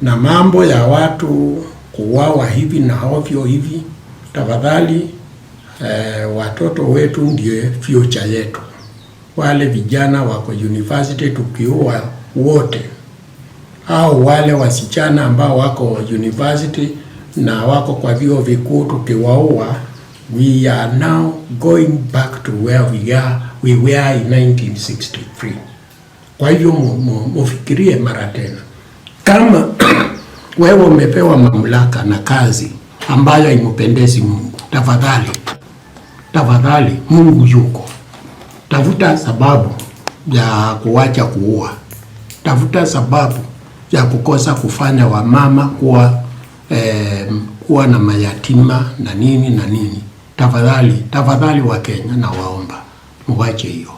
Na mambo ya watu kuuawa hivi na ovyo hivi, tafadhali, watoto wetu ndio future yetu. Wale vijana wako university tukiua wote, au wale wasichana ambao wako university na wako kwa vyuo vikuu tukiwaua, we are now going back to where we were in 1963. Kwa hivyo mufikirie mara tena, kama wewe umepewa mamlaka na kazi ambayo haimpendezi Mungu, tafadhali, tafadhali, Mungu yuko. Tafuta sababu ya kuwacha kuua, tafuta sababu ya kukosa kufanya wamama kuwa na mayatima na nini na nini. Tafadhali, tafadhali Wakenya, nawaomba muwache hiyo.